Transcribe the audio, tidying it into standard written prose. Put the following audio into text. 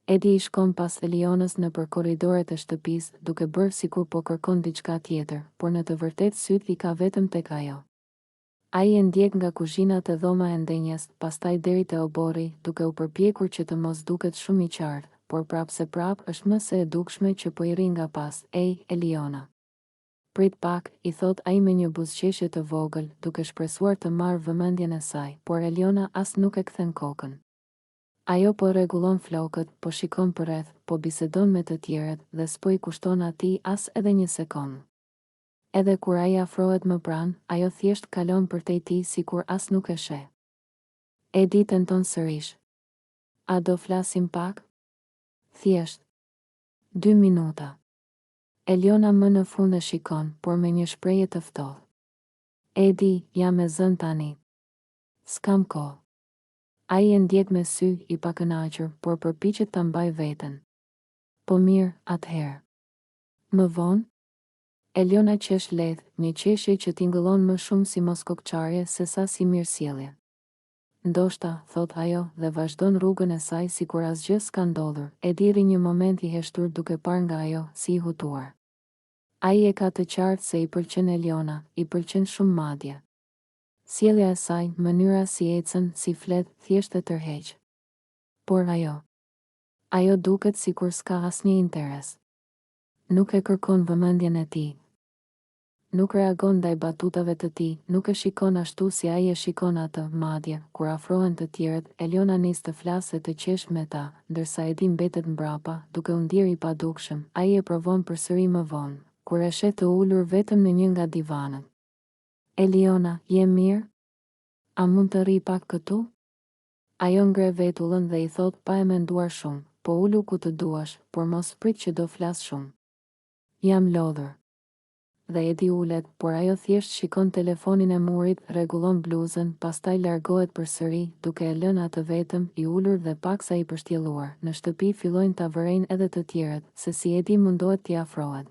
Edi i shkon pas Elionës nëpër korridoret e shtëpisë, duke bërë sikur po kërkon diçka tjetër, por në të vërtetë sytë i ka vetëm tek ajo. Ai e ndjek nga kuzhina te dhoma e ndenjes, pastaj deri te oborri, duke u përpjekur që të mos duket shumë i qartë, por prapëseprapë është më se e dukshme që po i rri nga pas. Ej, Eliona. Prit pak, i thotë ai me një buzëqeshje të vogël, duke shpresuar të marrë vëmendjen e saj, por Eliona as nuk e kthen kokën. Ajo po rregullon flokët, po shikon përreth, po bisedon me të tjerët dhe s'po i kushton atij as edhe një sekondë. Edhe kur ai afrohet më pranë, ajo thjesht kalon përtej tij sikur as nuk e sheh. Edi tenton sërish. A do flasim pak? Thjesht. Dy minuta. Eliona më në fund e shikon, por me një shprehje të ftohtë. Edi, jam e zënë tani. S'kam kohë. Ai e ndjek me sy, i pakënaqur, por përpiqet ta mbajë veten. Po mirë, atëherë. Më vonë? Eliona qesh lehtë, një qeshje që tingëllon më shumë si moskokëçarje sesa si mirësjellje. Ndoshta, thotë ajo, dhe vazhdon rrugën e saj sikur asgjë s'ka ndodhur. Edi rri një moment i heshtur duke parë nga ajo, si i hutuar. Ai e ka të qartë se i pëlqen Eliona, i pëlqen shumë madje. Sjellja e saj, mënyra si ecën, si flet, thjesht e tërheq. Por ajo. Ajo duket sikur s'ka asnjë interes. Nuk e kërkon vëmendjen e tij. Nuk reagon ndaj batutave të tij, nuk e shikon ashtu si ai e shikon atë, madje, kur afrohen të tjerët, Eliona nis të flasë e të qeshë me ta, ndërsa Edi mbetet mbrapa, duke u ndjerë i padukshëm. Ai e provon përsëri më vonë, kur e sheh të ulur vetëm në një nga divanët. Eliona, je mirë? A mund të rri pak këtu? Ajo ngre vetullën dhe i thotë pa e menduar shumë, po ulu ku të duash, por mos prit që do flas shumë. Jam lodhur. Dhe Edi ulet, por ajo thjesht shikon telefonin e murit, rregullon bluzën, pastaj largohet përsëri, duke e lënë atë vetëm, i ulur dhe paksa i pështjelluar. Në shtëpi fillojnë ta vërejnë edhe të tjerët, se si Edi mundohet t'i afrohet.